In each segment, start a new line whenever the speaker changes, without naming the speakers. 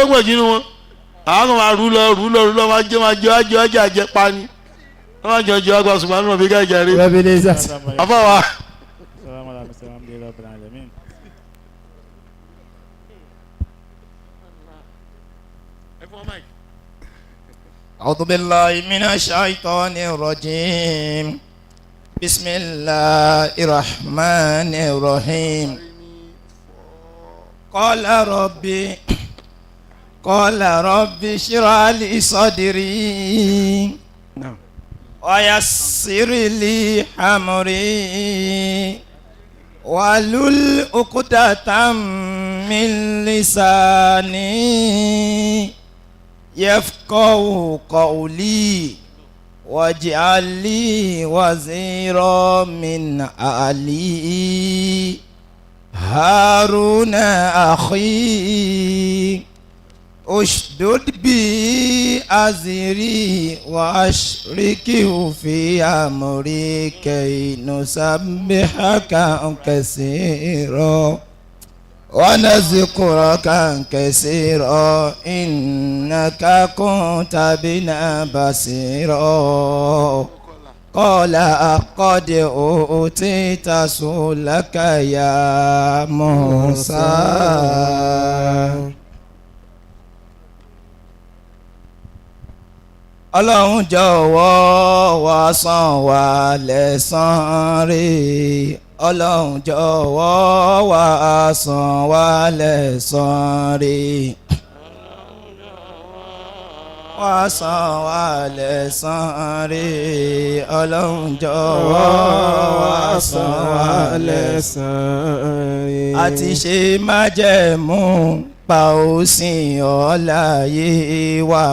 Ló pọ̀ jù nínú wọn. Àwọn kan máa rú lọ, rú lọ, rú lọ, máa jẹ, máa jẹ, wá jẹ, wá jẹ, àjẹ pa ni. Wọ́n máa jọ jẹ wá gba ṣùgbọ́n àánú ọ̀bí ká ìjà rí.
Rabbil Izzati.
Afáwa.
Salamu alaykum, alhamdulillahi rabbil alamin.
أعوذ بالله من الشيطان الرجيم. بسم الله الرحمن الرحيم. قال ربي اشرح لي صدري ويسر لي أمري واحلل عقدة من لساني يفقه قولي واجعل لي وزيرا من أهلي هارون أخي اشدد بي أزري وأشركه في أمري كي نسبحك كثيرا ونذكرك كثيرا إنك كنت بنا بصيرا. قال قد أوتيت سؤلك يا موسى. Ọlọ́run jọ̀wọ́ wá san wá lẹ́san rè. Ọlọ́run jọ̀wọ́ wá san wá lẹ́san rè. Wá san wá lẹ́san rè. Ọlọ́run jọ̀wọ́ wá san wá lẹ́san
Lẹ́san.
Àti ṣe májẹ̀mú pa òsìn ọ̀láyé wa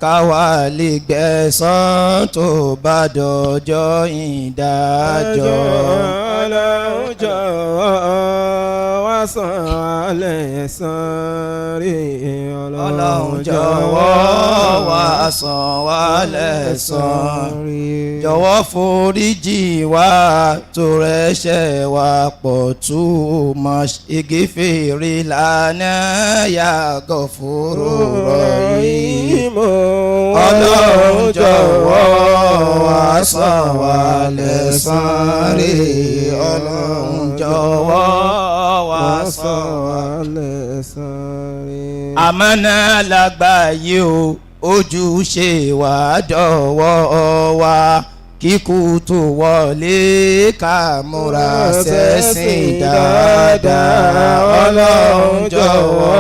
káwa lè gbẹ̀san tó bá dọjọ́ ìdájọ́.
Ọlọ́run jọ̀wọ́ wá san wá lẹ́san rí.
Ọlọ́run jọ̀wọ́ wá san wá lẹ́san.
Rí.
Jọ̀wọ́ foríjì wá tó rẹ́ṣẹ̀ wá pọ̀ too much. Igi fèrè lánàá yàgò fòrò rọ̀ yìí. Ọlọ́run jọ̀wọ́ wá san wá lẹ́san rí. Ọlọ́run jọ̀wọ́ wá san wá
lẹ́san rí.
Àmọ́nà lágbàáyé o, ojúṣe wa dọ̀wọ́ wa. Kíkú tó wọlé, ká múra ṣẹ̀sìn dáadáa. Ọlọ́run jọ̀wọ́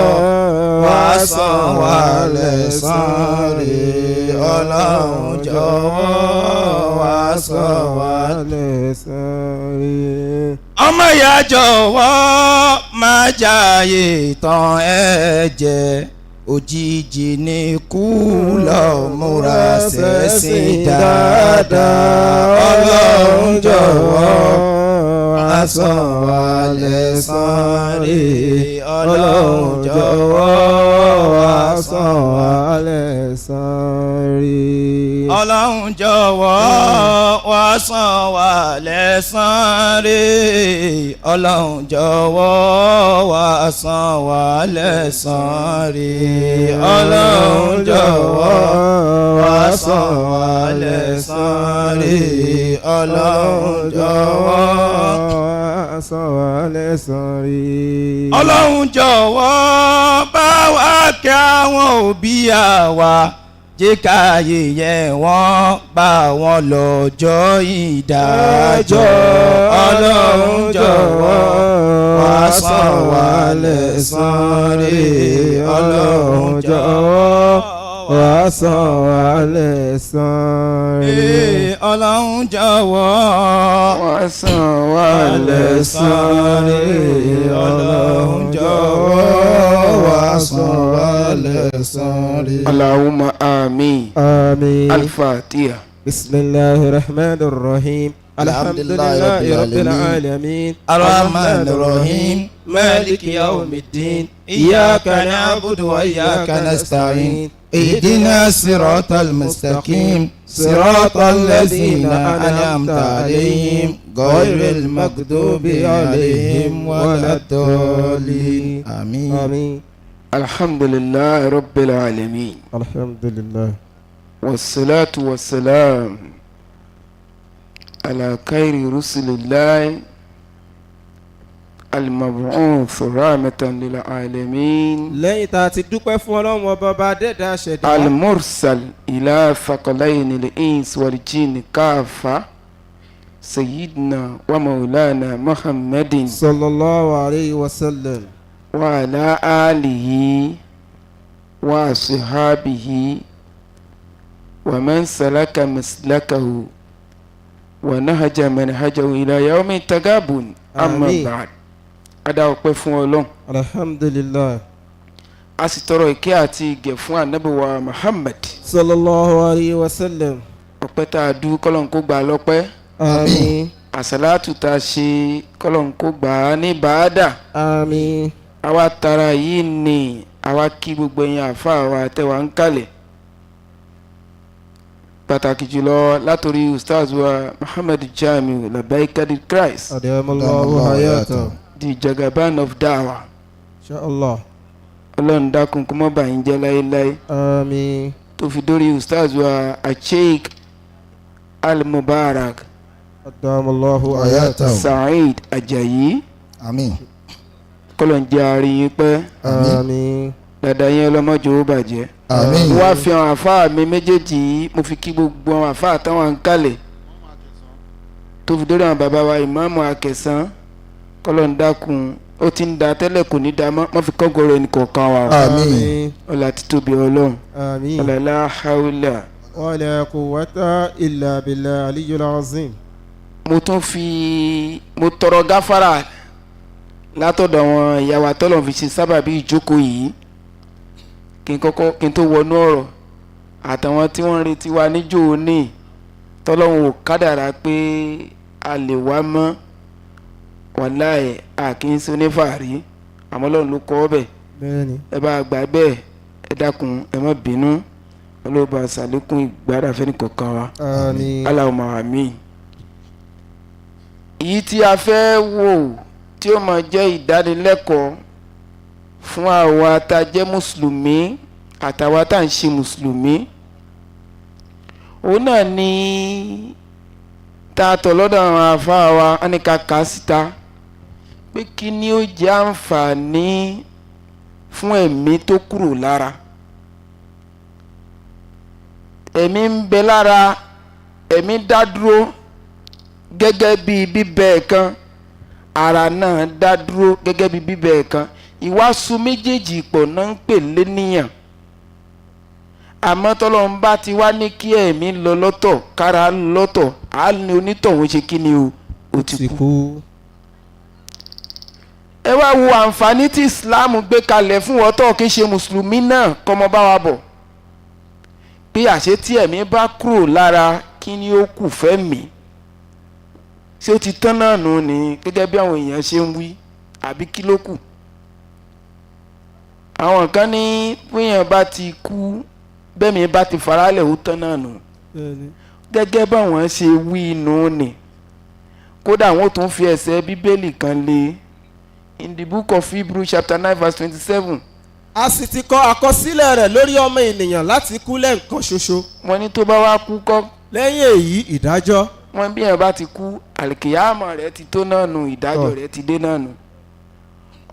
wá san wá lẹ́san rè. Ọlọ́run jọ̀wọ́ wá san wá
lẹ́san rí.
Ọmọ ìyá, jọ̀wọ́ má jàyè tán ẹ̀jẹ̀. Òjijì ní kú lọ, múra ṣẹ̀sìn dáadáa. Ọlọ́run jọ̀wọ́ wá san wá lẹ́san rè. Ọlọ́run jọ̀wọ́ wá san wá
lẹ́san rí.
Ọlọ́run jọ̀wọ́ wá san wá lẹ́san rè. Ọlọ́run jọ̀wọ́ wá san wá lẹ́san rè. Ọlọ́run jọ̀wọ́ wá san wá lẹ́san rè. Ọlọ́run jọ̀wọ́
wá san wá lẹ́san rí.
Ọlọ́run jọ̀wọ́ bá wa kẹ́ àwọn òbí àwa, jẹ́ káyé yẹn wọ́n bá wọn lọ́jọ́ ìdájọ́. Ọlọ́run jọ̀wọ́ wá san wá lẹ́san rè. Ọlọ́run jọ̀wọ́
wá san wá lẹ́san rí.
Ọlọ́run jọ̀wọ́
wá san wá
lẹ́san rè. Ọlọ́run jọ̀wọ́ wá san wá lẹ́san rè.
اللهم آمين.
آمين.
الفاتحة.
بسم الله الرحمن الرحيم. الحمد لله رب العالمين.
الرحمن الرحيم. مالك يوم الدين. إياك نعبد وإياك نستعين. اهدنا الصراط المستقيم، صراط الذين أنعمت عليهم، غير المغضوب عليهم ولا الضالين. آمين.
آمين.
الحمد لله رب العالمين.
الحمد لله.
والصلاة والسلام على خير رسل الله المبعوث رحمة للعالمين.
Lẹ́yìn tá a ti dúpẹ́ fún Ọlọ́run ọba ọba dẹ́dá ṣẹ̀dá.
المرسل إلى ثقلين الإنس والجن كافة، سيدنا ومولانا محمد
صلى الله عليه وسلم.
وعلى آله وأصحابه ومن سلك مسلكه ونهج منهجه إلى يوم التغابن. أما
آمين.
بعد، a dá ọpẹ́ fún Ọlọ́run.
الحمد لله.
A sì tọrọ ìkẹ́ àti ìgẹ̀ fún Ànábì wa Muhammad.
صلى الله عليه وسلم.
Ọpẹ́ tá a dú, kọ́lọ́n kó gbà á lọ́pẹ́.
آمين.
Àsàlátù tá a ṣe, kọ́lọ́n kó gbà á ní bàádà.
آمين.
Àwa tara yìí ni àwa kí gbogbo ẹ̀yin àáfàá wa tẹ́wà ń kalẹ̀, pàtàkì jùlọ látòrí Ustaz wa Muhammad Jamiu Labaika the Christ,
أدام الله حياته.
the Jagaban of Dawa.
إن شاء الله.
Ọlọ́run dákun kó má bà yín jẹ́ láéláé.
آمين.
Tó fi dórí Ustaz wa Acheik Al-Mubarak
أدام الله حياته.
Saheed Ajayi.
Àmín.
Kọ́lọ̀ ń jẹ́ àárín yín pẹ́.
آمين.
Dàdá yín ọlọ́mọdé ó bàjẹ́.
Àmín.
Mo wá fi àwọn àfáà mi méjèèjì yìí, mo fi kí gbogbo àwọn àfáà táwọn ń kalẹ̀, tó fi dórí àwọn bàbá wa ìmáàmù Akẹsàn. Kọ́lọ̀ ń dákun, ó ti ń da tẹ́lẹ̀, kò ní da mọ́, wọ́n fi kọ́gọ́ rẹ̀ nìkọ̀ọ̀kan wa.
Àmín.
Ọlá títóbi Ọlọ́run.
آمين.
Ọlá la haula.
ولا قوة إلا بالله العلي العظيم.
Mo tún fi mo tọrọ gáfárà látọ̀dọ̀ àwọn ìyàwó àtọ́lọ̀ fi ṣe sábàbí ìjókòó yìí, kí n kọ́kọ́ kí n tó wọnú ọ̀rọ̀, àtàwọn tí wọ́n ń retí wa níjó ní tọ́lọ́hún ò kádàrá pé a lè wá mọ́. Wàláì, a kì í ṣe onífàárí, àmọ́ Ọlọ́run ló kọ́ ọ bẹ́ẹ̀.
Bẹ́ẹ̀ni.
Ẹ bá gbà bẹ́ẹ̀, ẹ dákun, ẹ má bínú. Ọlọ́ba ṣàlékún ìgbádà fẹ́ni kọ̀ọ̀kan wa.
آمين.
Allahumma àmín. Èyí tí a fẹ́ wò tí ó máa jẹ́ ìdánilẹ́kọ̀ọ́ fún àwa tá a jẹ́ mùsùlùmí àtàwa tá à ń ṣe mùsùlùmí, òun náà ni tá a tọ̀ lọ́dọ̀ àwọn àfáà wa á ní ká kà á síta pé kí ni ó jẹ́ àǹfààní fún ẹ̀mí tó kúrò lára. Ẹ̀mí ń bẹ lára, ẹ̀mí dá dúró gẹ́gẹ́ bí bíbẹ kan, ara náà dá dúró gẹ́gẹ́ bí bíbẹ kan. Ìwàásù méjèèjì pọ̀ náà ń pè léníyàn. Àmọ́ tọ́lọ́run bá ti wá ní kí ẹ̀mí lọ lọ́tọ̀, kára lọ́tọ̀, á ní onítọ̀hún ṣe kí ni o, ó ti kú.
Kú.
Ẹ wá wo àǹfààní tí Islam gbé kalẹ̀ fún wọn tó kì í ṣe mùsùlùmí náà, kọ́mọ bá wa bọ̀ pé àṣé tí ẹ̀mí bá kúrò lára, kí ni ó kù fẹ́ mi? Ṣé ó ti tán náà nù ní gẹ́gẹ́ bí àwọn èèyàn ṣe ń wí, àbí kí ló kù? Àwọn kan ní bóyá bá ti kú, bẹ́ẹ̀ mi bá ti faralẹ̀, ó tán náà nù.
Bẹ́ẹ̀ni.
Gẹ́gẹ́ báwọn ṣe wí nù ní, kódà wọ́n tún fi ẹsẹ̀ Bíbélì kan lé, in the Book of Hebrews chapter 9 verse 27.
A sì ti kọ àkọsílẹ̀ rẹ̀ lórí ọmọ ènìyàn láti kú lẹ́ẹ̀kan ṣoṣo.
Wọ́n ní tó bá wá kú kọ́?
Lẹ́yìn èyí, ìdájọ́.
Wọ́n bí ẹ̀ bá ti kú, àlìkìyàmọ̀ rẹ̀ ti tó náà nù, ìdájọ́
Tọ́.
rẹ̀ ti dé náà nù.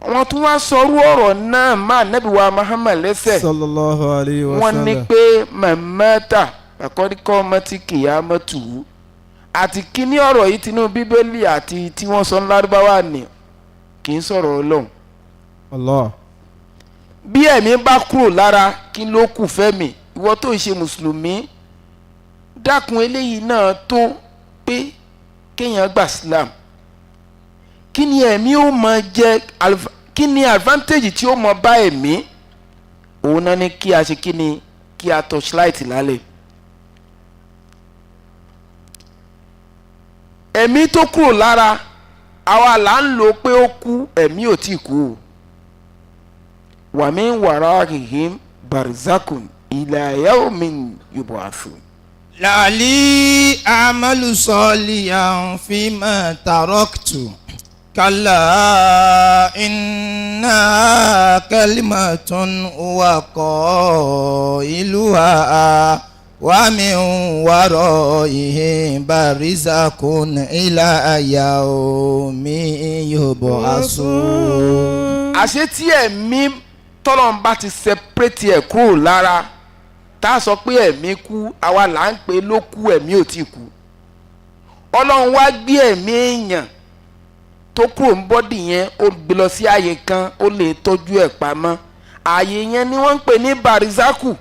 Wọ́n tún wá sọrú ọ̀rọ̀ náà má Nábì wa Muhammad lẹ́sẹ̀.
صلى الله عليه
Wọ́n ní
وسلم.
pé mẹ̀mẹ́ta àkọ́díkọ́ mọ́tì kìyàmọ́ tù ú àti kíní ọ̀rọ̀ yìí tinú Bíbélì àti tí wọ́n sọ ní Lárúbáwá ni, kì í sọ̀rọ̀ Ọlọ́run.
Allah.
Bí ẹ̀mí bá kúrò lára, kí ló kù fẹ́mi? Ìwọ tó ń ṣe mùsùlùmí, dákun, eléyìí náà tó pé kéèyàn gbà Islam. Kí ni ẹ̀mí ó mọ jẹ́ kí ni advantage tí ó mọ bá ẹ̀mí? Òun náà ní kí a ṣe kí ni kí a torchlight lálẹ́. Ẹ̀mí tó kúrò lára, àwa là ń lò pé ó kú, ẹ̀mí ò tí kú o. ومن ورائهم برزخ إلى يوم يبعثون.
لعلي أعمل صالحا فيما تركت. كلا إنها كلمة هو قائلها ومن ورائهم برزخ إلى يوم يبعثون.
Àṣé tí ẹ̀mí tọ́lọ́run bá ti separate ẹ̀ kúrò lára, tá a sọ pé ẹ̀mí kú, àwa là ń pè ló kú, ẹ̀mí ò tí kú. Ọlọ́run wá gbé ẹ̀mí èèyàn tó kúrò ń body yẹn, ó gbé lọ sí ààyè kan, ó lè tọ́jú ẹ̀ pamọ́. Ààyè yẹn ni wọ́n ń pè ní barizaku.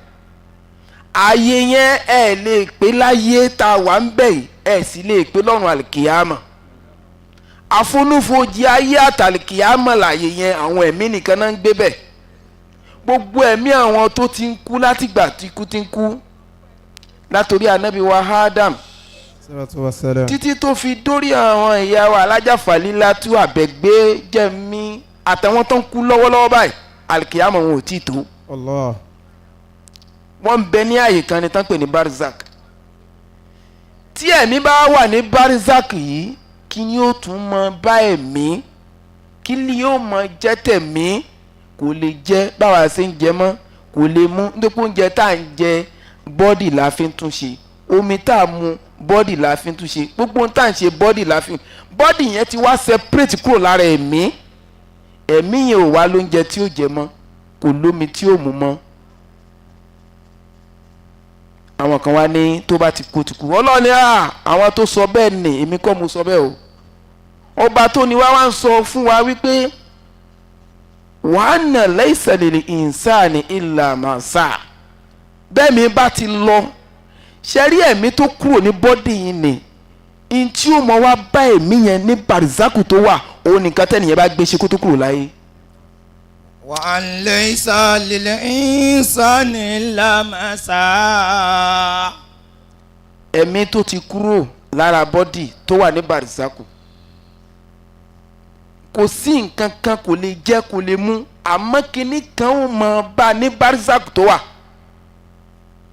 Ààyè yẹn ẹ̀ lè pé láyé tá a wà ń bẹ̀ yìí, ẹ̀ sì lè pé lọ́run àlìkìyàmọ̀. Àfonúfojì ayé àtàlìkìyàmọ̀ láàyè yẹn, àwọn ẹ̀mí nìkan náà ń gbé bẹ̀. Gbogbo ẹ̀mí àwọn tó ti ń kú látìgbà tí kú ti ń kú, látòrí ànábì wa Adam títí tó fi dórí àwọn ìyá wa alájàfàlílà tú àbẹ̀gbé jẹ̀mí àtàwọn tó ń kú lọ́wọ́lọ́wọ́ báyìí, àlìkìyàmọ̀ wọn ò tí ì tó.
Allah.
Wọ́n ń bẹ ní àyè kan ní tán pè ní barizak. Tí ẹ̀mí bá wà ní barizak yìí, kí ni ó tún mọ bá ẹ̀mí? Kí ni yóò mọ jẹ́ tẹ̀mí? Kò lè jẹ́ báwa ṣe ń jẹ mọ́, kò lè mú, nítorí pé oúnjẹ tá à ń jẹ, body la fi ń tún ṣe. Omi tá a mu, body la fi ń tún ṣe. Gbogbo ohun tá à ń ṣe, body la fi. Body yẹn ti wá separate kúrò lára ẹ̀mí. Ẹ̀mí yẹn ò wá lóúnjẹ tí ó jẹ mọ́, kò lómi tí ó mu mọ́. Àwọn kan wá ní tó bá ti kú ti kú. Ọlọ́run ní àwọn tó sọ bẹ́ẹ̀ ni, èmi kọ́ mo sọ bẹ́ẹ̀ o. Ọba tó ní wá ń sọ fún wa wípé wa anna laysa lil insani illa ma sa'a. Bẹ́ẹ̀ mi bá ti lọ, ṣe rí ẹ̀mí tó kúrò ní body yìí ni n tí ó mọ wá bá ẹ̀mí yẹn ní barizaku tó wà, òun nìkan tẹ́nìyẹn bá gbé ṣe kó tó kúrò láyé.
وأن ليس للإنسان إلا ما سعى.
Ẹ̀mí tó ti kúrò lára body tó wà ní barizaku, kò sí nǹkan kan, kò lè jẹ́, kò lè mú, àmọ́ kinní kan ó mọ bá ní barizaku tó wà.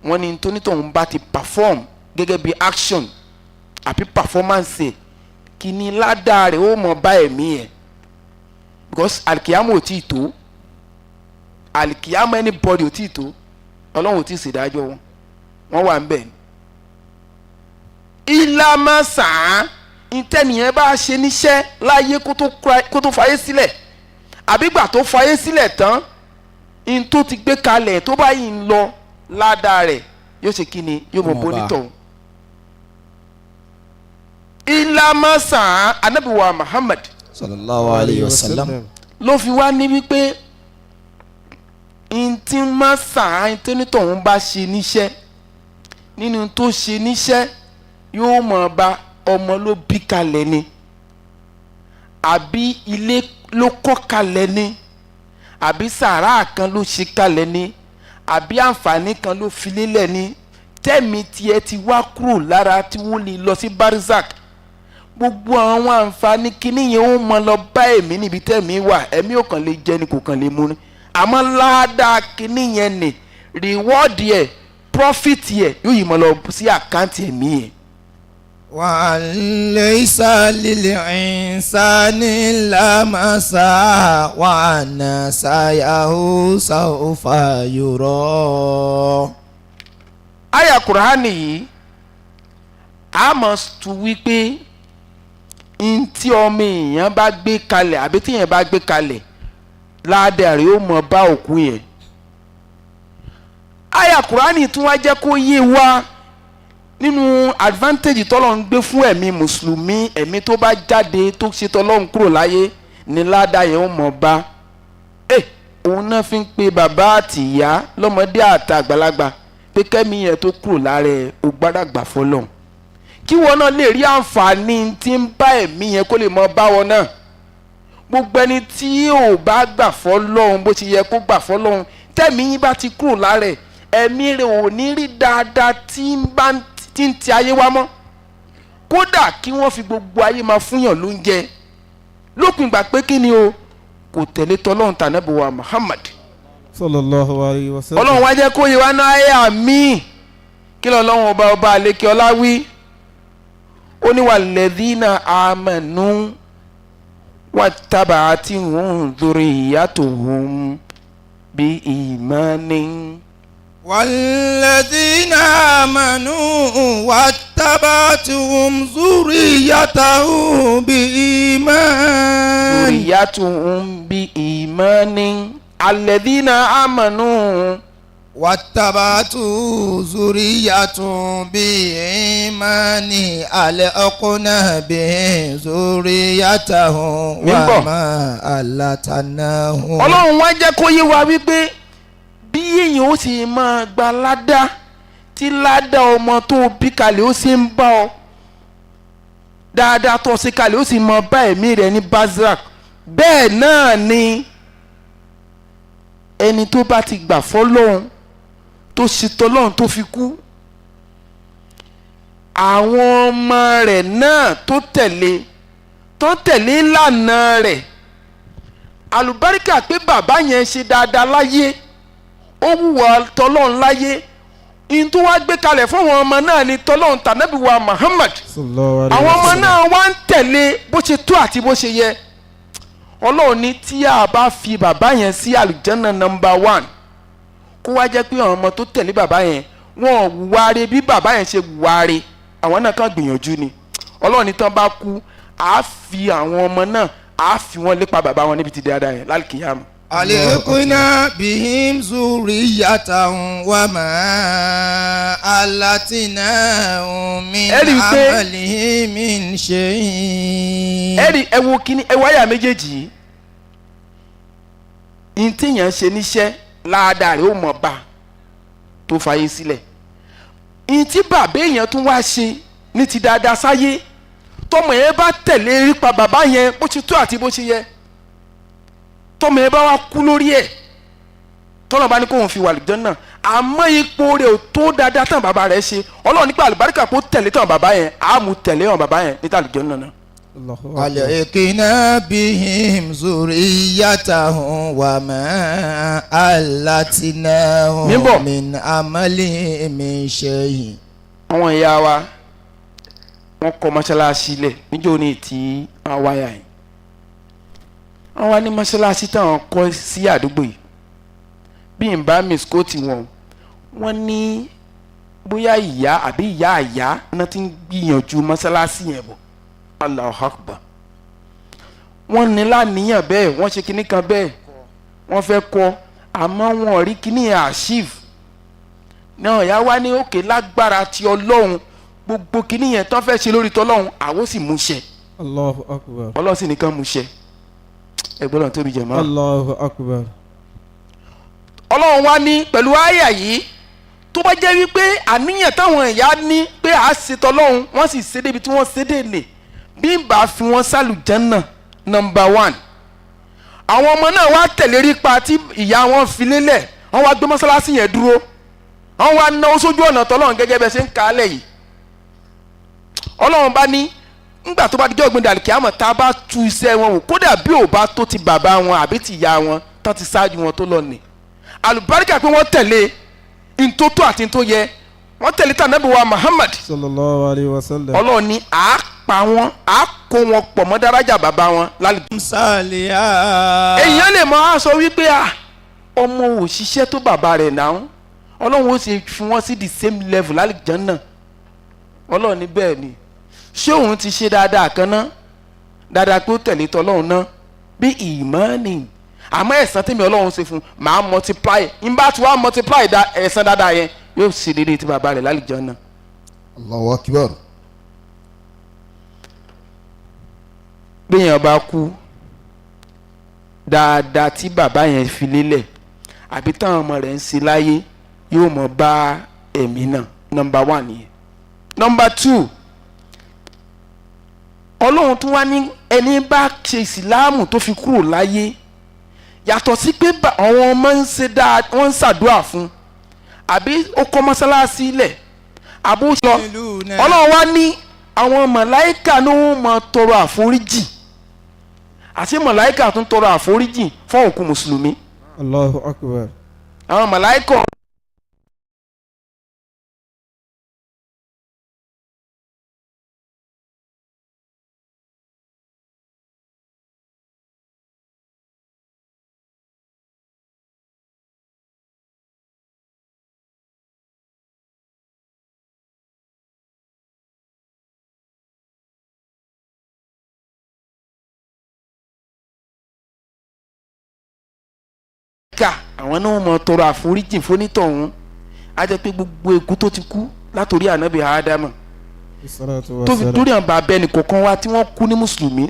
Wọ́n ní tónítọ̀hún bá ti perform gẹ́gẹ́ bí action àbí performance, kinní ládàá rẹ̀ ó mọ bá ẹ̀mí yẹn, because alikiyamu ò tí ì tó. Alikiyamu anybody ò tí ì tó. Ọlọ́run ò tí ì ṣèdájọ́ wọn, wọ́n wà ń bẹ̀ ni. Ìlànà sàn ìtẹ̀nìyẹn bá ṣe níṣẹ́ láyé kó tó fayé sílẹ̀, àbígbà tó fayé sílẹ̀ tán, in tó ti gbé kalẹ̀ tó bá yìí ń lọ, ládàá rẹ̀ yóò ṣe kí ni? Yóò mọ̀ bónítọ̀. Ìlànà sàn Ànábì wa Muhammad
sallallahu alayhi wa sallam
ló fi wá ní wípé ntí má sàn ntẹ́nitọ̀hún bá ṣe níṣẹ́, nínú tó ṣe níṣẹ́ yóò mọ̀ bá. Ọmọ ló bí kalẹ̀ ni, àbí ilé ló kọ́ kalẹ̀ ni, àbí sàrà kan ló ṣe kalẹ̀ ni, àbí àǹfààní kan ló fi lélẹ̀ ni, tẹ́mi tiẹ̀ ti wá kúrò lára tí wọ́n lè lọ sí barizak, gbogbo àwọn àǹfààní kíní yẹn ó mọ lọ bá ẹ̀mí níbi tẹ́mi wà. Ẹ̀mí ò kàn lè jẹ ni, kò kàn lè mú ni, àmọ́ ládàá kíní yẹn ni, reward yẹ, profit yẹ, yóò yìí mọ lọ sí account ẹ̀mí yẹn.
وأن ليس للإنسان إلا ما سعى وأن سعيه سوف يرى.
Àyà Kùránì yìí a mọ̀ tu wípé ntí ọmọ èèyàn bá gbé kalẹ̀ àbí tí èèyàn bá gbé kalẹ̀, ládàá rẹ̀ ó mọ̀ bá òkú yẹn. Àyà Kùránì tún wá jẹ́ kó yé wa nínú advantage tọ́lọ́ ń gbé fún ẹ̀mí mùsùlùmí. Ẹ̀mí tó bá jáde tó ṣe tọ́lọ́run kúrò láyé ní ládàá yẹn ó mọ̀ bá ẹ. Òun náà fi ń pe bàbá àtìyá, lọ́mọdé àtàgbàlagbà, pé kẹ́mi yẹn tó kúrò lára ẹ̀, ó gbọ́dọ̀ gbà fọlọ́run, kí wọn náà lè rí àǹfààní tí ń bá ẹ̀mí yẹn, kó lè mọ bá wọn náà. Gbogbo ẹni tí ò bá gbà fọlọ́run bó ti yẹ kó gbà fọlọ́run, tẹ̀mí yín bá ti kúrò lára ẹ̀, ẹ̀mí rẹ̀ ò ní rí dáadáa tí ń bá tí ń ti ayé wá mọ́. Kódà kí wọ́n fi gbogbo ayé máa fúnyàn lóúnjẹ, lópin ìgbà pé kí ni o, kò tẹ̀lé tọ́lọ́run tànábì wa Muhammad
sallallahu alayhi wa sallam.
Ọlọ́run wá jẹ́ kó yẹ wá náà ayé àmì kí lọ́lọ́run ọba ọba àlekè ọlá wí. Ó ní walladhina amanu Wattaba'athum dhurriyyatuhum bi imanin.
والذين آمنوا واتبعتهم ذريتهم بإيمان
dhurriyyatuhum bi imanin alladhina amanu.
واتبعتهم ذريتهم بإيمان ألحقنا بهم ذريتهم وما ألتناهم.
Ọlọ́run wá jẹ́ kó yé wa wípé bí èèyàn ó sì máa gba ládá tí ládá ọmọ tó bí kalẹ̀ ó sì ń bá ọ dáadáa tó ṣe kalẹ̀ ó sì máa bá ẹ̀mí rẹ̀ ní Barzakh. Bẹ́ẹ̀ náà ni ẹni tó bá ti gbà fọ́lọ́hun tó ṣe tọ́lọ́hun tó fi kú, àwọn ọmọ rẹ̀ náà tó tẹ̀lé ìlànà rẹ̀, àlùbáríkà pé bàbá yẹn ṣe dáadáa láyé, ó wùwà tọ́lọ́hun láyé, in tó wá gbé kalẹ̀ fún àwọn ọmọ náà ni tọ́lọ́hun tànábì wa Muhammad. Àwọn ọmọ náà wá ń tẹ̀lé bó ṣe tó àti bó ṣe yẹ. Ọlọ́run ní tí a bá fi bàbá yẹn sí àlùjánnà nọ́mbà 1, kó wá jẹ́ pé àwọn ọmọ tó tẹ̀lé bàbá yẹn wọn ò wùwà re bí bàbá yẹn ṣe wùwà re, àwọn náà kàn gbìyànjú ni. Ọlọ́run ní tán bá kú, á fi àwọn ọmọ náà á fi wọn lépa bàbá wọn níbi tí dáadáa yẹn lálùkìyàmù.
Alekuna bihim zuriyatahum wa ma alatinahum min amalihim min shay'in.
Ẹ̀rí ẹ wo kíní ẹ wáyà méjèèjì yìí, ní tíyàn ṣe níṣẹ́ láàdá rẹ̀ ó mọ̀ bá tó fàyè sílẹ̀. Ní tí bàbá èèyàn tún wá ṣe ní ti dáadáa sáyé, tọmọ yẹn bá tẹ̀lé rípa bàbá yẹn bó ṣe tó àti bó ṣe yẹ, tọmọ yẹn bá wá kú lórí ẹ̀, tọ́lọ̀ bá ní kóun fi wà lùjọ́ náà, àmọ́ ipò rẹ̀ ò tó dáadáa tán bàbá rẹ̀ ṣe. Ọlọ́run nípa àlùbáríkà kó tẹ̀lé tán bàbá yẹn, á mú tẹ̀lé hàn bàbá yẹn níta lùjọ́ náà.
Alekina bihim zuriyatahum wa ma alatinahum min amalihim min shay'in.
Àwọn ìyá wa wọ́n kọ́ mọ́ṣáláṣí lẹ̀ níjó ní ti àwọn wáyà yìí. Wọ́n wá ní mọ́ṣáláṣí táwọn kọ́ sí àdúgbò yìí, bí n bá miskóòtì wọn, wọ́n ní bóyá ìyá àbí ìyá àyá náà ti ń gbìyànjú mọ́ṣáláṣí yẹn bọ̀. Allahu Akbar. Wọ́n ní láníyàn bẹ́ẹ̀, wọ́n ṣe kinní kan bẹ́ẹ̀, wọ́n fẹ́ kọ́, àmọ́ wọn ò rí kinní yẹn achieve. Náà ìyá wa ní òkè lágbára ti Ọlọ́run, gbogbo kinní yẹn tán fẹ́ ṣe lórí tọ́lọ́run, àwọn sì mú ṣẹ.
Allahu Akbar.
Ọlọ́run sì nìkan mú ṣẹ. Ẹgbẹ́ náà tóbi jẹ̀mọ́.
Allahu Akbar.
Ọlọ́run wá ní pẹ̀lú àyà yìí, tó bá jẹ́ wípé àníyàn táwọn ìyá ní pé à á ṣe tọ́lọ́run, wọ́n sì ṣe débi tí wọ́n ṣe dé lè, bí n bá fi wọ́n sálùjánnà nọ́mbà 1. Àwọn ọmọ náà wá tẹ̀lé rípa tí ìyá wọn fi lélẹ̀, wọ́n wá gbé mọ́sálásí yẹn dúró, wọ́n wá náwó sójú ọ̀nà tọ́lọ́run gẹ́gẹ́ bẹ́ẹ̀ ṣe ń kálẹ̀ yìí. Ọlọ́run bá ní ńgbà tó bá dijọ́ ògbìn dàlùkì àmọ́ tá a bá tu iṣẹ́ wọn wò, kódà bí ò bá tó ti bàbá wọn àbí ti ìyá wọn tán ti ṣáájú wọn tó lọ nì, àlùbáríkà pé wọ́n tẹ̀lé ntótó àti ntóyẹ, wọ́n tẹ̀lé tànàbí wa Muhammad
sallallahu alayhi wa sallam.
Ọlọ́run ní à á pa wọn, à á kó wọn pọ̀ mọ́ dárájà bàbá wọn lálẹ́. Èèyàn lè máa sọ wípé à ọmọ òṣìṣẹ́ tó bàbá rẹ̀ náà, Ọlọ́run ó sì fún wọn sí the same level lálùjánnà. Ọlọ́run ní bẹ́ẹ̀ ni, ṣé òun ti ṣe dáadáa kan ná, dáadáa pé ó tẹ̀lé tọlọ́run ná bí ìmọ̀ọ́nì, àmọ́ ẹ̀san tèmi Ọlọ́run ṣe fún màá multiply, n bá ti wá multiply da ẹ̀san dáadáa yẹn yóò ṣe déédéé tí bàbá rẹ̀ lálùjánnà.
Allahu Akbar.
Béèyàn bá kú, dáadáa tí bàbá yẹn fi lélẹ̀ àbí táwọn ọmọ rẹ̀ ń ṣe láyé yóò mọ̀ bá ẹ̀mí náà. Nọ́mbà 1 nìyẹn. Nọ́mbà 2, Ọlọ́run tún wá ní ẹni bá ṣe ìsìláàmù tó fi kúrò láyé, yàtọ̀ sí pé àwọn ọmọ ń ṣe dáa, wọ́n ń ṣàdúrà fún, àbí ó kọ́ mọ́sálásí lẹ̀, àbó lọ. Ọlọ́run wá ní àwọn màláíkà ló ń mọ tọrọ àforíjì, àti màláíkà tún tọrọ àforíjì fún òkú mùsùlùmí.
Allahu Akbar.
Àwọn màláíkà màláíkà àwọn náà mọ̀ tọrọ àforíjì fónítọ̀hún. Á jẹ́ pé gbogbo èkú tó ti kú látòrí ànábì Ádámà tó fi dórí àwọn bàbá ẹnì kọ̀ọ̀kan wa tí wọ́n kú ní mùsùlùmí,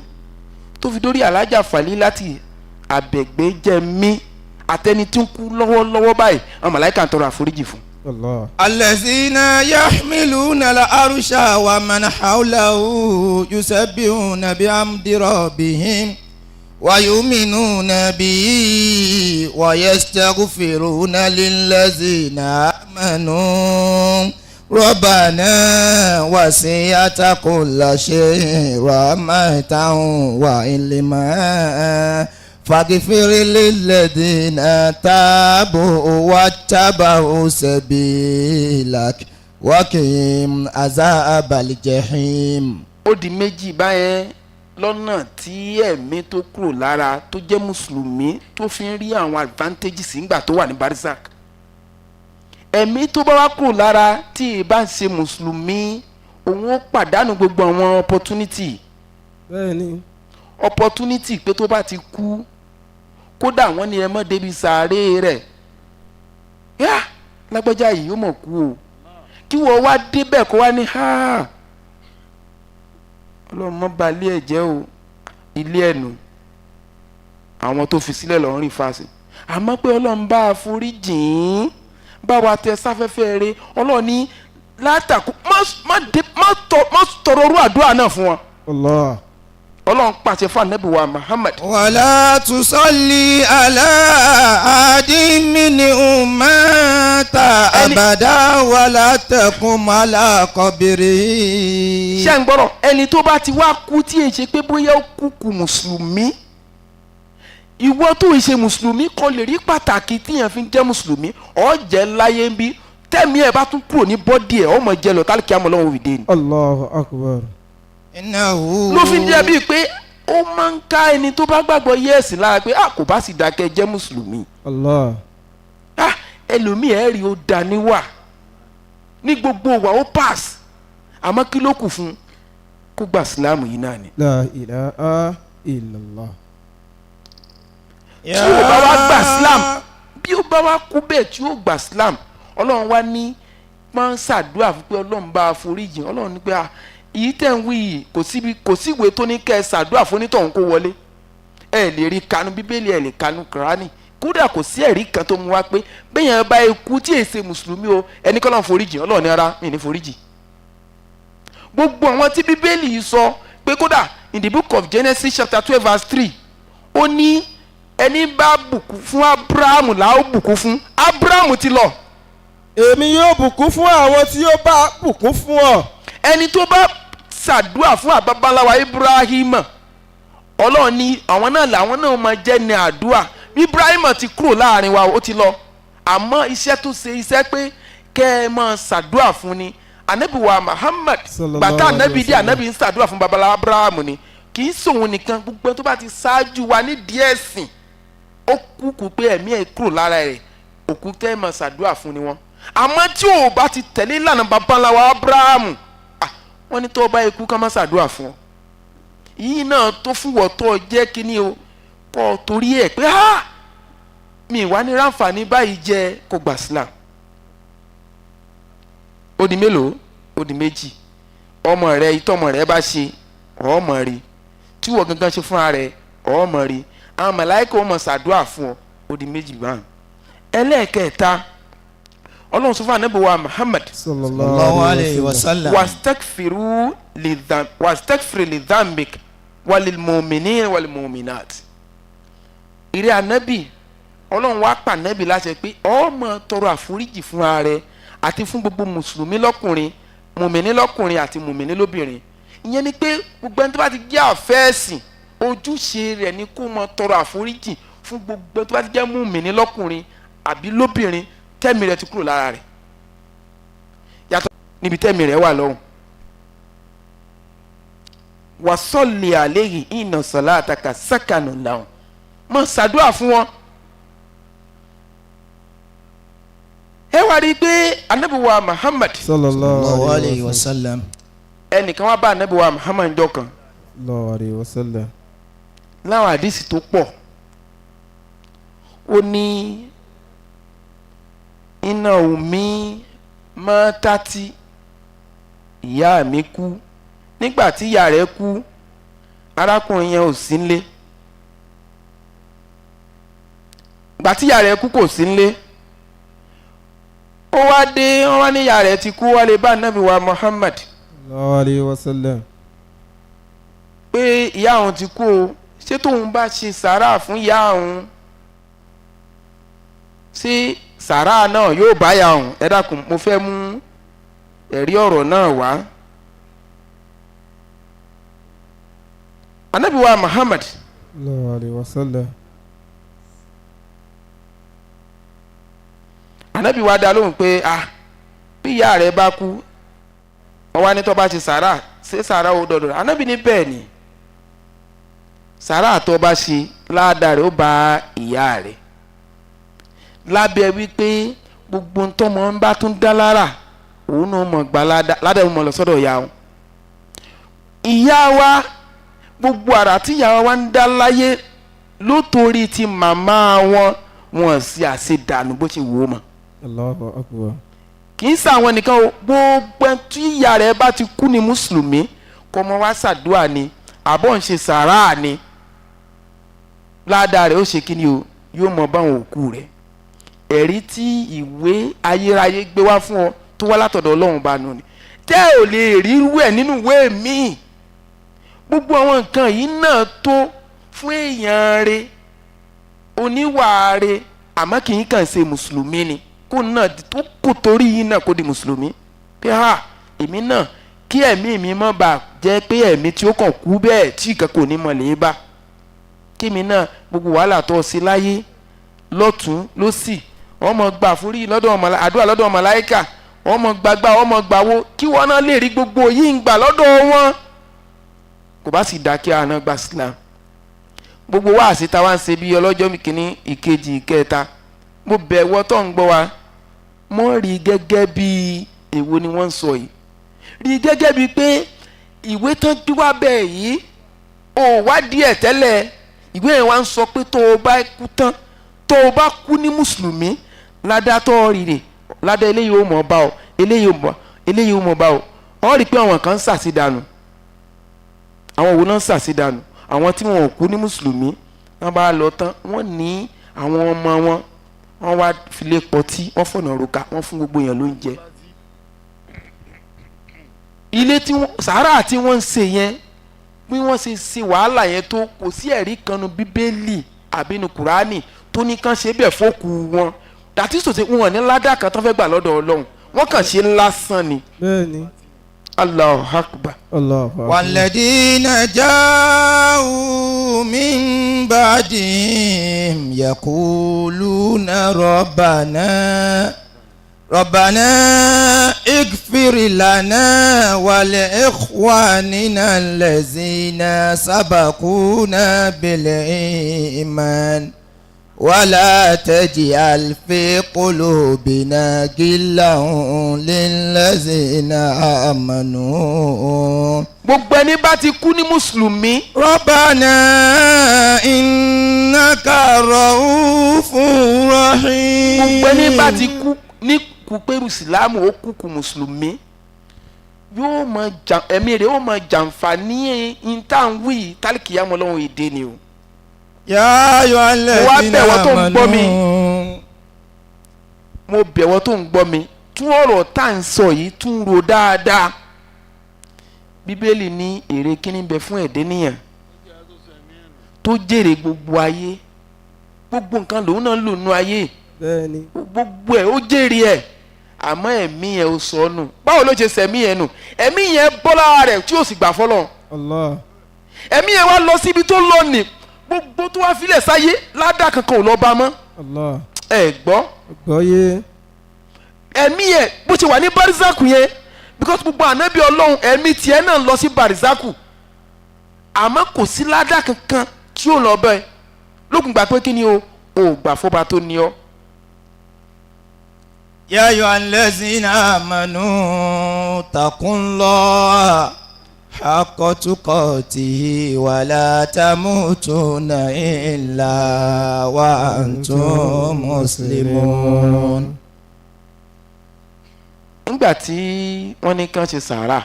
tó fi dórí alájà Fàlí láti àbẹ̀gbẹ́ jẹ́ mí àtẹni tí ń kú lọ́wọ́lọ́wọ́ báyìí, àwọn màláíkà ń tọrọ àforíjì fún.
Allah.
الذين يحملون العرش ومن حوله يسبحون بحمد ربهم ويؤمنون به ويستغفرون للذين آمنوا ربنا وسعت كل شيء رحمة وعلما فاغفر للذين تابوا واتبعوا سبيلك وقهم عذاب الجحيم.
Ó di méjì báyẹn lọ́nà tí ẹ̀mí tó kúrò lára tó jẹ́ mùsùlùmí tó fi ń rí àwọn advantages nígbà tó wà ní barzak. Ẹ̀mí tó bá wá kúrò lára tí ì bá ń ṣe mùsùlùmí, òun ó pàdánù gbogbo àwọn opportunity.
Bẹ́ẹ̀ni.
Opportunity pé tó bá ti kú, kódà wọ́n ní ẹ mọ́ débi sàárè rẹ̀, yá lágbájá yìí ó mọ̀ kú o, kí wọ́n wá débẹ̀ kó wá ní ha, ọlọ́run mọ́ ba ilé ẹ̀ jẹ́ o, ilé ẹ̀ nù àwọn tó fi sílẹ̀ lọ́ọ́ rìn fáṣe. Àmọ́ pé ọlọ́run bá a forí jìn ín, bá wa tẹ sáfẹ́fẹ́ rẹ, ọlọ́run ní látàkù má dé má tọ má tọrọ orú àdúrà náà fún wọn.
Allah.
Ọlọ́run pàṣẹ fún anabi wa Muhammad.
ولا تصلي على أحد منهم مات أبدا ولا تقم على قبره.
Ṣé ń gbọ́rọ̀? Ẹni tó bá ti wá kú tí èyí ṣe pé bóyá ó kú kú mùsùlùmí, ìwọ tó ń ṣe mùsùlùmí kò lè rí pàtàkì tíyẹn fi ń jẹ́ mùsùlùmí. Ó jẹ́ láyé ń bí tẹ́mi ẹ̀ bá tún kúrò ní bọ́dì ẹ̀, ọmọ jẹ lọ tálíkì àmọ́ lọ́wọ́ òfìdé ni.
Allahu akbar.
إنه
Ló fi ń jẹ́ bíi pé ó máa ń ká ẹni tó bá gbàgbọ́ yẹ́ẹ̀sì lára pé a kò bá sì dákẹ́ jẹ́ mùsùlùmí.
Allah.
Ah, ẹlòmíì ẹ̀ rí ó da níwà ní gbogbo wa, ó pass, àmọ́ kí ló kù fún un? Kó gba sílámù yìí náà ni.
La ilaha illallah.
Tí o bá wá gba Islam, bí ó bá wá kú bẹ́ẹ̀ tí ó gba Islam, ọlọ́run wá ní máa ń ṣàdúrà fún pé ọlọ́run bá a foríjìn. Ọlọ́run ní pé à èyí tẹ̀ ń wí yìí, kò síbi, kò síwèé tó ní kẹ́ ẹ ṣàdúrà fún onítọ̀hún kó wọlé. Ẹ lè rí kanu bíbélì, ẹ lè kanu kùránì, kódà kò sí ẹ̀rí kan tó mú wá pé bẹ́yẹn bá ikú tí èsè mùsùlùmí o, ẹni kọ́ lọ́n foríjìn. Ọlọ́run ní ara mi ní foríjìn gbogbo àwọn tí bíbélì yìí sọ pé. Kódà in the book of Genesis chapter 12 verse 3, ó ní ẹni bá bùkún fún Abrahamu là ó bùkún fún. Abrahamu ti lọ.
Èmi yóò bùkún fún àwọn tí ó bá bùkún fún ọ.
Ẹni tó bá ṣàdúrà fún àbábáláwa Ibrahim, ọlọ́run ní àwọn náà làwọn náà máa jẹ́ ní àdúrà. Ibrahim ti kúrò láàrin wa, ó ti lọ, àmọ́ iṣẹ́ tó ṣe, iṣẹ́ pé kẹ́ ẹ máa ṣàdúrà fún ni. Anabi wa Muhammad,
Sallallahu
bàtà
alaihi
anabi dé,
wasallam.
Anabi ń ṣàdúrà fún babaláwa Abraham ni. Kì í sòun nìkan, gbogbo ẹni tó bá ti ṣáájú wa ní díẹ̀ sìn, ó kúkú pé ẹ̀mí ẹ̀ kúrò lára rẹ̀, òkú tẹ́ ẹ̀ máa ṣàdúrà fún ni wọ́n. Àmọ́ tí ò bá ti tẹ̀lé ìlànà babaláwa Abrahamu, ah, wọ́n ní tó o bá ikú ká má ṣàdúrà fún ọ. Yìí náà tó fún wọ́ tó o jẹ́ kínní o kọ́ ọ torí ẹ̀ pé ah, mi wá ní ráǹfààní báyìí jẹ́ kó gbà sílám. Ó di mélòó? Ó di méjì. Ọmọ rẹ, ìtọ́mọ rẹ bá ṣe, ọmọ rí tí wọ́n gangan ṣe fúnra rẹ, ọmọ rí àwọn màláíkà ó máa ṣàdúrà fún ọ. Ó di méjì báyìí. Ẹlẹ́ẹ̀kẹta, ọlọ́run sọ fún ànábì wa Muhammad
Sallallahu alayhi wa sallam.
Wastaghfiru lidhanbik walilmu'minin walilmu'minat. Ìrẹ́ ànábì, ọlọ́run wá pa ànábì láṣẹ pé ó máa tọrọ àforíjì fúnra rẹ àti fún gbogbo mùsùlùmí lọ́kùnrin, mùmìnì lọ́kùnrin àti mùmìnì lóbìnrin. Ìyẹn ni pé gbogbo ẹni tó bá ti jẹ́ àfẹ́ẹ̀sìn, ojúṣe rẹ̀ ni kó máa tọrọ àforíjì fún gbogbo ẹni tó bá ti jẹ́ mùmìnì lọ́kùnrin àbí lóbìnrin tẹ́mi rẹ̀ ti kúrò lára rẹ̀, yàtọ̀ níbi tẹ́mi rẹ̀ wà lọ́hùn. Wasọ́ọ̀lì àléyìn ìnà sọ̀lá àtàkà sákànù làwọn mọ̀ ṣàdúrà fún wọn. Ẹ wá rí i pé anabiwa Muhammad
Sallallahu alayhi wa sallam.
ẹnìkan wá bá anabiwa Muhammad jọ kan
Sallallahu alayhi wa sallam.
láwọn àdìsí tó pọ̀. Ó ní iná omi mọ́ tátí, ìyá mi kú. Nígbà tí ìyá rẹ̀ kú, arákùnrin yẹn ò sí nílé. Ìgbà tí ìyá rẹ̀ kú kò sí nílé. Ó wá dé, wọ́n wá ní ìyá rẹ̀ ti kú, wá lè bá Ànábì wa Muhammad
Sallallahu alayhi wa sallam.
pé ìyá òun ti kú o, ṣé tóun bá ṣe sàárà fún ìyá òun, ṣé sàárà náà yóò bá ìyá òun? Ẹ dákun, mo fẹ́ mú ẹ̀rí ọ̀rọ̀ náà wá. Ànábì wa Muhammad
Sallallahu alayhi wa sallam.
Ànábì wa dá lóhùn pé ah, bí ìyá rẹ̀ bá kú, wọ́n wá ní tó bá ṣe sàárà, ṣé sàárà ó dọ̀dọ̀? Ànábì ní bẹ́ẹ̀ ni, sàárà tó bá ṣe ládàá rẹ̀ ó bá ìyá rẹ̀, lábẹ́ wípé gbogbo ntọ́mọ ń bá tún dá lára òun náà mọ̀ gbà ládàá òun mọ̀ lọ sọ́dọ̀ ìyá òun. Ìyá wa, gbogbo àrà tí ìyá wa ń dá láyé ló torí ti màmá wọn, wọn sì àṣedànù bó ṣe wò ó mọ̀.
Allahu akbar.
Kì í ṣàwọn nìkan o, gbogbo ẹni tí ìyá rẹ̀ bá ti kú ní mùsùlùmí, kọ́ mọ́ wá ṣàdúrà ni àbọ̀ ń ṣe sàárà ni, ládàá rẹ̀ ó ṣe kí ni o, yóò mọ báwọn òkú rẹ̀. Ẹ̀rí tí ìwé ayérayé gbé wá fún ọ tó wá látọ̀dọ̀ Ọlọ́run bá nù ni tẹ́ ò lè rí irú ẹ̀ nínú ìwé míì. Gbogbo àwọn nǹkan yìí náà tó fún èèyàn rẹ̀ oníwà rẹ̀, àmọ́ kì í kàn ṣe mùsùlùmí ni, kó náà tó kò torí yìí náà kó di mùsùlùmí pé ha, èmi náà kí ẹ̀mí mi má bà jẹ́ pé ẹ̀mí tí ó kàn kú bẹ́ẹ̀ tí ìkan kò ní mọ̀ lè bá, kí mi náà gbogbo wàhálà tó ṣe láyé lọ́tún lọ́sì, ọmọ gbà forí lọ́dọ̀ ọmọ àdúrà lọ́dọ̀ màláíkà, ọmọ gbàgbà ọmọ gbàwó, kí wọ́n náà lè rí gbogbo yìí ń gbà lọ́dọ̀ wọn. Kò bá sì dá kí àná gba Islam. Gbogbo wáàsí táwa ń ṣe bí ọlọ́jọ́ kìíní, ìkejì, ìkẹta, mo bẹ̀ wọ́ tó ń gbọ́ wa, mọ́ rí gẹ́gẹ́ bí èwo ni wọ́n ń sọ yìí, rí gẹ́gẹ́ bí pé ìwé tán gbé wá bẹ́ẹ̀ yìí ò wádìí ẹ̀ tẹ́lẹ̀. Ìwé yẹn wá ń sọ pé tó o bá kú tán, tó o bá kú ní mùsùlùmí, ládàá tó o rírè ládàá eléyìí ó mọ̀ bá ọ, eléyìí ó mọ̀, eléyìí ó mọ̀ bá ọ. Ọ rí i pé àwọn kan ń ṣàṣìdànù. Àwọn wo náà ń ṣàṣìdànù? Àwọn tí wọn ò kú ní mùsùlùmí, wọn bá lọ tán, wọn ní àwọn ọmọ wọn, wọn wá filé pọtí, wọn fọ̀nà roka, wọn fún gbogbo èèyàn lóúnjẹ. Ilé tí wọn sàárà tí wọ́n ń ṣe yẹn, bí wọ́n ṣe ṣe wàhálà yẹn tó, kò sí ẹ̀rí kan nu Bíbélì àbí nu Kùránì tó ní kàn ṣe bẹ́ẹ̀ fókù wọn. Dàtí sòsè wọn ní ládàá kan tó fẹ́ gbà lọ́dọ̀ Ọlọ́run, wọ́n kàn ṣe lásán ni.
Bẹ́ẹ̀ni.
Allahu Akbar.
Allahu akbar.
والذين جاءوا من بعدهم يقولون ربنا ربنا اغفر لنا ولإخواننا الذين سبقونا بالإيمان ولا تجعل في قلوبنا غلا للذين آمنوا
Gbogbo ẹni bá ti kú ní mùsùlùmí,
ربنا إنك رؤوف رحيم.
Gbogbo ẹni bá ti kú ní kúpẹ́rù sílámù, ó kú kú mùsùlùmí, yóò mọ jà ẹ̀mí rẹ̀ ó mọ jàǹfààní ìtàwí tálíkìyàmọ́ lọ́wọ́ èdè ni o.
يا أيها
Mo wá
الذين
bẹ̀ wọ́n tó ń gbọ́ mi.
آمنوا
Mo bẹ̀ wọ́n tó ń gbọ́ mi, tún ọ̀rọ̀ tá à ń sọ yìí tún ro dáadáa. Bíbélì ní èrè kíní bẹ fún ẹ̀dẹ́ nìyàn tó jèrè gbogbo ayé, gbogbo nǹkan lòun náà ń lò nú ayé,
Bẹ́ẹ̀ni.
gbogbo ẹ̀ ó jèrè ẹ̀, àmọ́ ẹ̀mí ẹ̀ ó sọ nù. Báwo ló ṣe sẹ̀mí ẹ̀ nù? Ẹ̀mí yẹn bọ́ lára rẹ̀ tí ó sì gbà fọlọ́.
Allah.
Ẹ̀mí yẹn wá lọ síbi tó lọ nì, gbogbo tó wá filẹ̀ sáyé ládàá kankan ò lọ bá mọ́.
Allah.
Ẹ gbọ́.
Gbọ́yé.
Ẹ̀mí ẹ̀ bó ṣe wà ní barizaku yẹn, because gbogbo ànábì Ọlọ́run ẹ̀mí tiẹ̀ náà lọ sí barizaku, àmọ́ kò sí ládàá kankan tí ó lọ bẹ́ẹ̀ lókun gbà pé kí ni o ò gbà fọba tó ní ọ.
يا أيها الذين آمنوا اتقوا الله حق تقاته ولا تموتن إلا وأنتم مسلمون.
Nígbà tí wọ́n ní kán ṣe sàárà,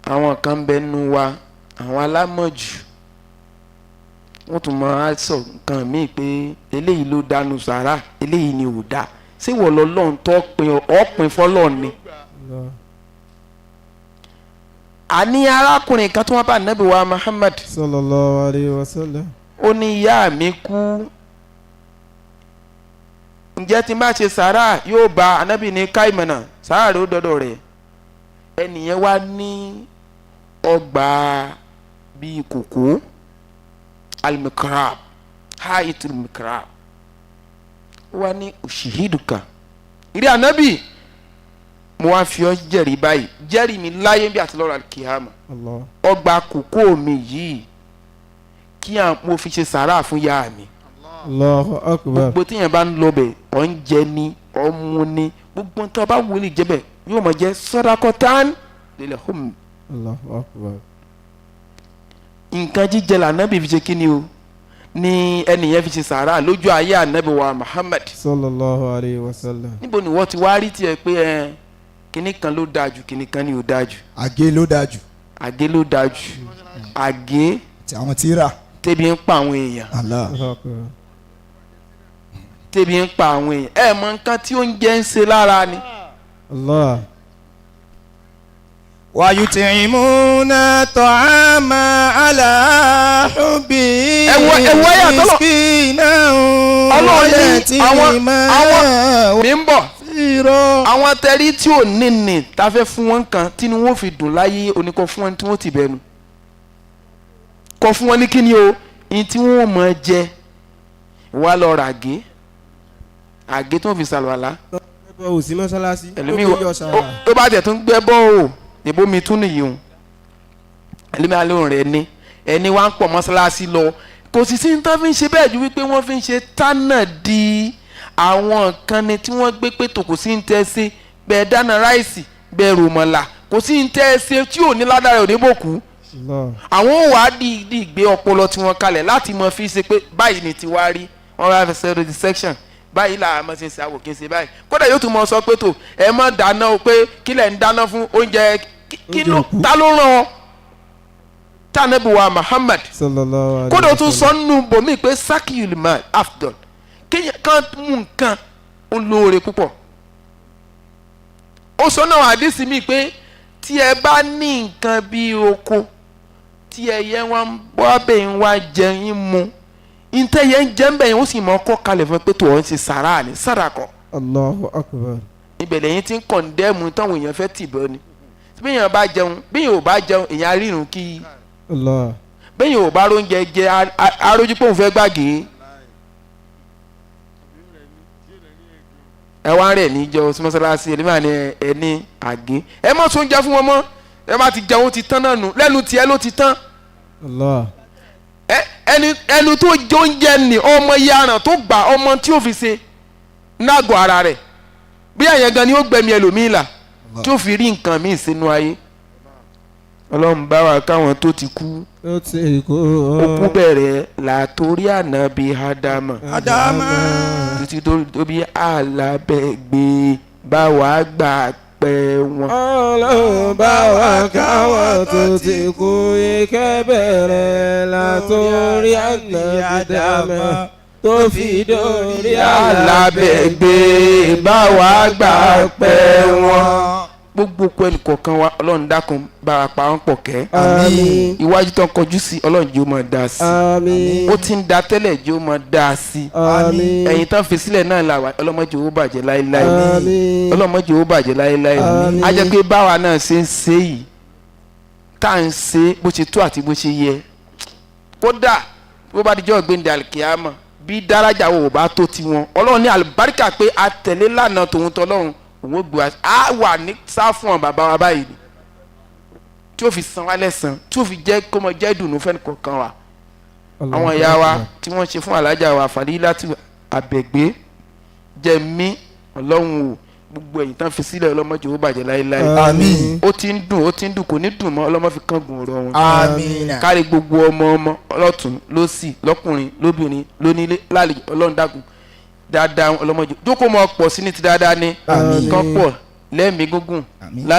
àwọn kan bẹ nu wa, àwọn alámọ̀jù, wọ́n tún máa sọ nǹkan míì pé eléyìí ló dánú sàárà, eléyìí ni ò dá. Ṣé wọ́n lọ lọ́n tó pin ọ̀pin fọlọ́ ni? Àní arákùnrin kan tí wọ́n bá Nábì wa Muhammad
sallallahu alayhi wa sallam.
Ó ní ìyá mi kú, ǹjẹ́ tí n bá ṣe sàárà yóò bá? Anábì ní káìmọ̀nà sàárà rẹ̀ ó dọ́dọ̀ rẹ̀. Ẹnìyẹn wá ní ọgbà bíi kòkó almikrab haitul mikrab, ó wá ní òṣìhídùkà ìrí anábì, mo wá fi ọ́ jẹ́rìí báyìí, jẹ́rìí mi láyé bí àti lọ́rọ̀ alikihama.
Allah.
Ọgbà kòkó mi yìí kí à mo fi ṣe sàárà fún yá mi.
Allahu akbar.
Gbogbo tíyẹn bá ń lọ bẹ̀, ọ̀ ń jẹ ni, ọ̀ ń mu ni, gbogbo tó bá wọlé jẹ bẹ̀ yóò máa jẹ sọ́dákọ́tán lil hum.
Allahu akbar.
Nǹkan jíjẹ lànàbì fi ṣe kí ni o ní ẹnìyẹn fi ṣe sàárà lójú ayé ànábì wa Muhammad.
Sallallahu alayhi wa sallam.
Níbo ni wọ́n ti wá rí tiẹ̀ pé ẹ kíní kan ló dáa jù, kíní kan ni ò dáa jù?
Àgé ló dáa jù.
Àgé ló dáa jù, àgé.
Àti àwọn tíra.
Tẹ́bi ń pa àwọn èèyàn.
Allah.
Allahu akbar.
Tẹ́bi ń pa àwọn èèyàn, ẹ mọ nǹkan tí oúnjẹ ń ṣe lára ni.
Allah.
ويطعمون الطعام على حبه
Ẹ wo ayé àtọ́lọ̀.
مسكينا
Ọlọ́run ní àwọn mi ń bọ̀.
ويتيما.
Àwọn tẹ̀rí tí ò ní ní ta fẹ́ fún wọn kan tí ni wọ́n fi dùn láyé oníkọ́ fún wọn tí wọ́n ti bẹ̀rù kọ́ fún wọn ní kíni o ní tí wọ́n mọ̀ jẹ wà lọ rà àgé, àgé tí wọ́n fi ṣàlùwàlá.
Ẹbọ ò sí mọ́sálásí.
Ẹlòmíì
Ó fi yọ sàrà.
Tó bá tẹ̀ tún gbẹ́ bọ́ o ìbò mi tún nìyí o. Ẹlòmíì alẹ́ òun rẹ̀ ni ẹni wá ń pọ̀ mọ́sálásí lọ, kò sì sí ní tán fi ń ṣe bẹ́ẹ̀ ju wípé wọ́n fi ń ṣe tánà di àwọn nǹkan ni tí wọ́n gbé pé tò kò sí ní tẹ́ ṣe bẹ́ẹ̀ dáná ráìsì bẹ́ẹ̀ rò mọ̀lá, kò sí ní tẹ́ ṣe tí ò ní ládàá rẹ̀ ò ní bòkú.
Allah.
Àwọn ò wá dìídì gbé ọpọlọ tiwọn kalẹ̀ láti mọ fi ṣe pé báyìí ni tiwa rí, wọn bá fẹ́ ṣe dissection báyìí là á mọ̀ ṣe ṣe àwòkí ṣe báyìí. Kódà yóò tún mọ sọ pé tó ẹ mọ̀ dáná o, pé kí lẹ̀ ń dáná fún oúnjẹ kí ló
Oúnjẹ òkú.
Ta ló ràn ọ́ tànàbí wa Muhammad?
Sallallahu alayhi
Kódà ó tún
wa
sọ
sallam.
nínú bòmí pé sakiyul mal afdol, kéèyàn kan mú nǹkan ó lóore púpọ̀. Ó sọ náà àdísì mi pé tí ẹ bá ní nǹkan bíi oko tí ẹyẹ wá ń bọ́ abẹ́ ń wá jẹ ń mu ntẹ́yẹ ń jẹ́ ń bẹ̀ yẹn, ó sì mọ ọkọ kalẹ̀ fún ẹ pé tó ọ̀ ń ṣe sàrà ní sàràkọ.
Allahu akbar.
Ibẹ̀ lẹ́yìn tí ń kọ̀ǹdẹ́mù táwọn èèyàn fẹ́ tì bọ́ ni. Bí èèyàn bá jẹun, bí èèyàn ò bá jẹun, èèyàn á rírun kí.
Allah.
Bẹ́ẹ̀ yóò bá róúnjẹ jẹ, arójú pé òun fẹ́ gbàgé. Ẹ wá rẹ̀ níjọ sí mọ́sálásí, ẹni máa ní ẹni àgé, ẹ má tún jẹ fún wọn mọ́. Ẹ má ti jẹun, ó ti tán náà nù lẹ́nu tiẹ̀ ló ti tán.
Allah.
Ẹ ẹni ẹnu tó jẹ oúnjẹ nì, ọmọ yaràn tó gbà, ọmọ tí ó fi ṣe nágọ̀ ara rẹ̀ bí àyàn gan ni ó gbẹ̀mí ẹlòmíì là tí ó fi rí nǹkan míì sínú ayé. Ọlọ́run bá wa káwọn tó ti kú.
Ó ti kú.
Òkú bẹ̀rẹ̀ látòrí ànábì Ádámà
Ádámà.
títí tó bí alábẹ́gbé bá wàá gbà pẹ́ wọn.
Ọlọ́run bá wa káwọn tó ti kú, ike bẹ̀rẹ̀ látòrí ànábì Ádámà tó fi dórí
alábẹ́gbé bá wàá gbà pẹ́ wọn. Gbogbo kú ẹnì kọ̀ọ̀kan wa, Ọlọ́run dákun bá wa pa wọ́n pọ̀ kẹ́.
Àmín.
Iwájú tó ń kọjú sí, Ọlọ́run jẹ́ ó máa dá sí.
Àmín.
Ó ti ń da tẹ́lẹ̀, jẹ́ ó máa dá sí.
Àmín.
Ẹ̀yin tán fi sílẹ̀ náà là wá, ọlọ́mọdé ó bàjẹ́ láéláé.
Àmín.
Ọlọ́mọdé ó bàjẹ́ láéláé.
Àmín.
Á jẹ́ pé báwa náà ṣe ń ṣe yìí, tá à ń ṣe bó ṣe tó àti bó ṣe yẹ, kódà bó bá dijọ́ gbẹ̀ndẹ̀ alikiyama, bí dárájà wo ò bá tó tiwọn, Ọlọ́run ní àlùbáríkà pé a tẹ̀lé lánàá tòun tọ́lọ́run, òun ó gbé wa á wà ní sáfún àwọn bàbá wa báyìí ni tí ó fi san wá lẹ́san, tí ó fi jẹ́ kó mọ jẹ́ ìdùnnú fẹ́ni kọ̀ọ̀kan wa. Àwọn ìyá wa tí wọ́n ṣe fún alájà wa Fàlílátù Àbẹ̀gbé jẹ́ mí, Ọlọ́run o. Gbogbo ẹ̀yìn tán fi sílẹ̀, ọlọ́mọdé ó bàjẹ́ láéláé.
Àmín.
Ó ti ń dùn, ó ti ń dùn, kò ní dùn mọ́. Ọlọ́mọ fi kángun ọ̀rọ̀ wọn.
Àmín.
Kárí gbogbo ọmọ ọmọ, ọlọ́tún lósì, lọ́kùnrin lóbìnrin, lónílé lálejò. Ọlọ́run dákun, dáadáa ọlọ́mọdé jókòó mọ́ pọ̀ sí ní ti dáadáa ní
Àmín.
kán pọ̀ lẹ́mìí gúngùn.
Àmín.
Lálẹ́.